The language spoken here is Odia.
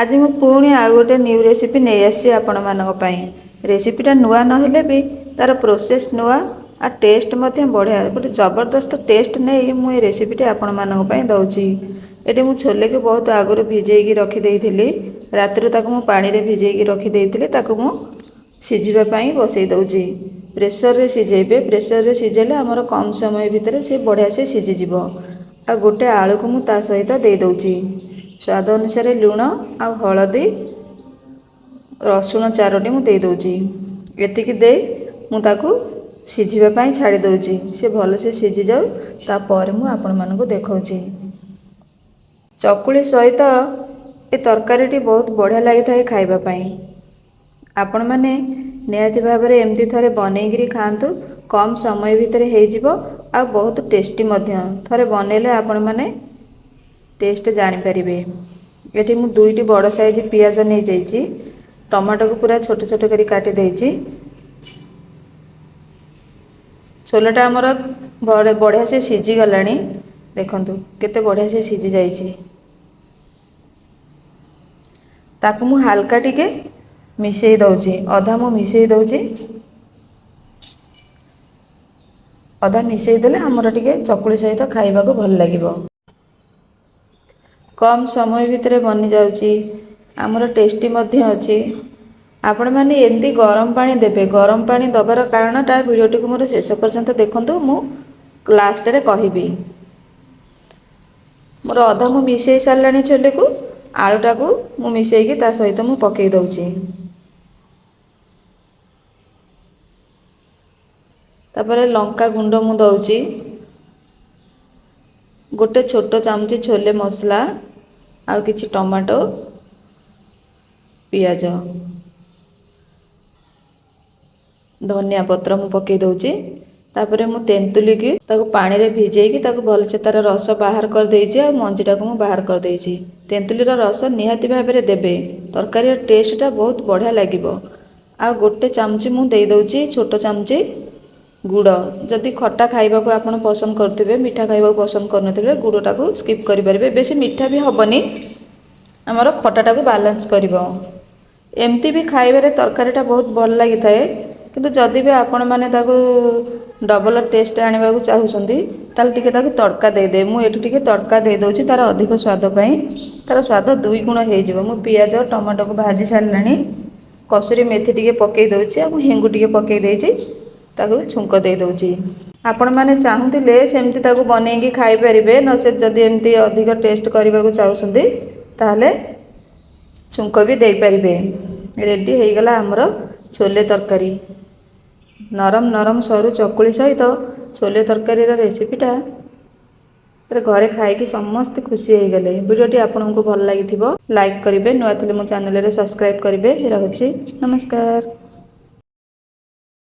ଆଜି ମୁଁ ପୁଣି ଆଉ ଗୋଟେ ନ୍ୟୁ ରେସିପି ନେଇ ଆସିଛି ଆପଣମାନଙ୍କ ପାଇଁ। ରେସିପିଟା ନୂଆ ନହେଲେ ବି ତା'ର ପ୍ରୋସେସ୍ ନୂଆ ଆଉ ଟେଷ୍ଟ ମଧ୍ୟ ବଢ଼ିଆ। ଗୋଟେ ଜବରଦସ୍ତ ଟେଷ୍ଟ ନେଇ ମୁଁ ଏ ରେସିପିଟି ଆପଣମାନଙ୍କ ପାଇଁ ଦେଉଛି। ଏଠି ମୁଁ ଛୋଲେକୁ ବହୁତ ଆଗରୁ ଭିଜେଇକି ରଖିଦେଇଥିଲି। ରାତିରୁ ତାକୁ ମୁଁ ପାଣିରେ ଭିଜେଇକି ରଖିଦେଇଥିଲି। ତାକୁ ମୁଁ ସିଝିବା ପାଇଁ ବସେଇ ଦେଉଛି। ପ୍ରେସରରେ ସିଝେଇବେ। ପ୍ରେସରରେ ସିଝେଇଲେ ଆମର କମ୍ ସମୟ ଭିତରେ ସେ ବଢ଼ିଆ ସେ ସିଝିଯିବ। ଆଉ ଗୋଟେ ଆଳୁକୁ ମୁଁ ତା ସହିତ ଦେଇଦେଉଛି। ସ୍ୱାଦ ଅନୁସାରେ ଲୁଣ ଆଉ ହଳଦୀ, ରସୁଣ ଚାରୋଟି ମୁଁ ଦେଇଦେଉଛି। ଏତିକି ଦେଇ ମୁଁ ତାକୁ ସିଝିବା ପାଇଁ ଛାଡ଼ି ଦେଉଛି। ସେ ଭଲସେ ସିଝିଯାଉ, ତାପରେ ମୁଁ ଆପଣମାନଙ୍କୁ ଦେଖାଉଛି। ଚକୁଳି ସହିତ ଏ ତରକାରୀଟି ବହୁତ ବଢ଼ିଆ ଲାଗିଥାଏ ଖାଇବା ପାଇଁ। ଆପଣମାନେ ନିହାତି ଭାବରେ ଏମିତି ଥରେ ବନେଇକିରି ଖାଆନ୍ତୁ। କମ୍ ସମୟ ଭିତରେ ହେଇଯିବ ଆଉ ବହୁତ ଟେଷ୍ଟି ମଧ୍ୟ। ଥରେ ବନେଇଲେ ଆପଣମାନେ ଟେଷ୍ଟ ଜାଣିପାରିବେ। ଏଠି ମୁଁ ଦୁଇଟି ବଡ଼ ସାଇଜ୍ ପିଆଜ ନେଇଯାଇଛି। ଟମାଟୋକୁ ପୁରା ଛୋଟ ଛୋଟ କରି କାଟି ଦେଇଛି। ଛୋଲେଟା ଆମର ବଢ଼ିଆ ସେ ସିଝିଗଲାଣି। ଦେଖନ୍ତୁ କେତେ ବଢ଼ିଆ ସେ ସିଝି ଯାଇଛି। ତାକୁ ମୁଁ ହାଲକା ଟିକେ ମିଶାଇ ଦେଉଛି। ଅଧା ମୁଁ ମିଶାଇ ଦେଉଛି। ଅଧା ମିଶାଇ ଦେଲେ ଆମର ଟିକେ ଚକୁଳି ସହିତ ଖାଇବାକୁ ଭଲ ଲାଗିବ। କମ୍ ସମୟ ଭିତରେ ବନିଯାଉଛି, ଆମର ଟେଷ୍ଟି ମଧ୍ୟ ଅଛି। ଆପଣମାନେ ଏମିତି ଗରମ ପାଣି ଦେବେ। ଗରମ ପାଣି ଦେବାର କାରଣଟା ଭିଡ଼ିଓଟିକୁ ମୋର ଶେଷ ପର୍ଯ୍ୟନ୍ତ ଦେଖନ୍ତୁ, ମୁଁ ଲାଷ୍ଟରେ କହିବି। ମୋର ଅଧା ମୁଁ ମିଶାଇ ସାରିଲାଣି ଛୋଲେକୁ। ଆଳୁଟାକୁ ମୁଁ ମିଶାଇକି ତା ସହିତ ମୁଁ ପକାଇ ଦେଉଛି। ତାପରେ ଲଙ୍କା ଗୁଣ୍ଡ ମୁଁ ଦେଉଛି ଗୋଟେ ଛୋଟ ଚାମଚ, ଛୋଲେ ମସଲା ଆଉ କିଛି ଟମାଟୋ, ପିଆଜ, ଧନିଆ ପତ୍ର ମୁଁ ପକାଇ ଦେଉଛି। ତାପରେ ମୁଁ ତେନ୍ତୁଲିକି ତାକୁ ପାଣିରେ ଭିଜେଇକି ତାକୁ ଭଲସେ ତା'ର ରସ ବାହାର କରିଦେଇଛି ଆଉ ମଞ୍ଜିଟାକୁ ମୁଁ ବାହାର କରିଦେଇଛି। ତେନ୍ତୁଲିର ରସ ନିହାତି ଭାବରେ ଦେବେ, ତରକାରୀର ଟେଷ୍ଟଟା ବହୁତ ବଢ଼ିଆ ଲାଗିବ। ଆଉ ଗୋଟେ ଚାମଚ ମୁଁ ଦେଇଦେଉଛି, ଛୋଟ ଚାମଚ ଗୁଡ଼। ଯଦି ଖଟା ଖାଇବାକୁ ଆପଣ ପସନ୍ଦ କରୁଥିବେ, ମିଠା ଖାଇବାକୁ ପସନ୍ଦ କରୁନଥିବେ, ଗୁଡ଼ଟାକୁ ସ୍କିପ୍ କରିପାରିବେ। ବେଶୀ ମିଠା ବି ହେବନି, ଆମର ଖଟାଟାକୁ ବାଲାନ୍ସ କରିବ। ଏମିତି ବି ଖାଇବାରେ ତରକାରୀଟା ବହୁତ ଭଲ ଲାଗିଥାଏ। କିନ୍ତୁ ଯଦି ବି ଆପଣମାନେ ତାକୁ ଡବଲ ଟେଷ୍ଟ ଆଣିବାକୁ ଚାହୁଁଛନ୍ତି, ତାହେଲେ ଟିକେ ତାକୁ ତଡ଼କା ଦେଇଦେବେ। ମୁଁ ଏଠି ଟିକେ ତଡ଼କା ଦେଇଦେଉଛି ତା'ର ଅଧିକ ସ୍ୱାଦ ପାଇଁ। ତା'ର ସ୍ୱାଦ ଦୁଇ ଗୁଣ ହେଇଯିବ। ମୁଁ ପିଆଜ ଟମାଟୋକୁ ଭାଜି ସାରିଲାଣି। କସୁରୀ ମେଥି ଟିକେ ପକାଇ ଦେଉଛି ଆଉ ମୁଁ ହେଙ୍ଗୁ ଟିକେ ପକାଇ ଦେଇଛି, ତାକୁ ଛୁଙ୍କ ଦେଇଦେଉଛି। ଆପଣମାନେ ଚାହୁଁଥିଲେ ସେମିତି ତାକୁ ବନେଇକି ଖାଇପାରିବେ, ନଚେତ୍ ଯଦି ଏମିତି ଅଧିକ ଟେଷ୍ଟ କରିବାକୁ ଚାହୁଁଛନ୍ତି ତାହେଲେ ଛୁଙ୍କ ବି ଦେଇପାରିବେ। ରେଡ଼ି ହେଇଗଲା ଆମର ଛୋଲେ ତରକାରୀ। ନରମ ନରମ ସରୁ ଚକୁଳି ସହିତ ଛୋଲେ ତରକାରୀର ରେସିପିଟା ଘରେ ଖାଇକି ସମସ୍ତେ ଖୁସି ହେଇଗଲେ। ଭିଡ଼ିଓଟି ଆପଣଙ୍କୁ ଭଲ ଲାଗିଥିବ, ଲାଇକ୍ କରିବେ। ନୂଆ ଥିଲେ ମୋ ଚ୍ୟାନେଲରେ ସବସ୍କ୍ରାଇବ୍ କରିବେ। ରହୁଛି, ନମସ୍କାର।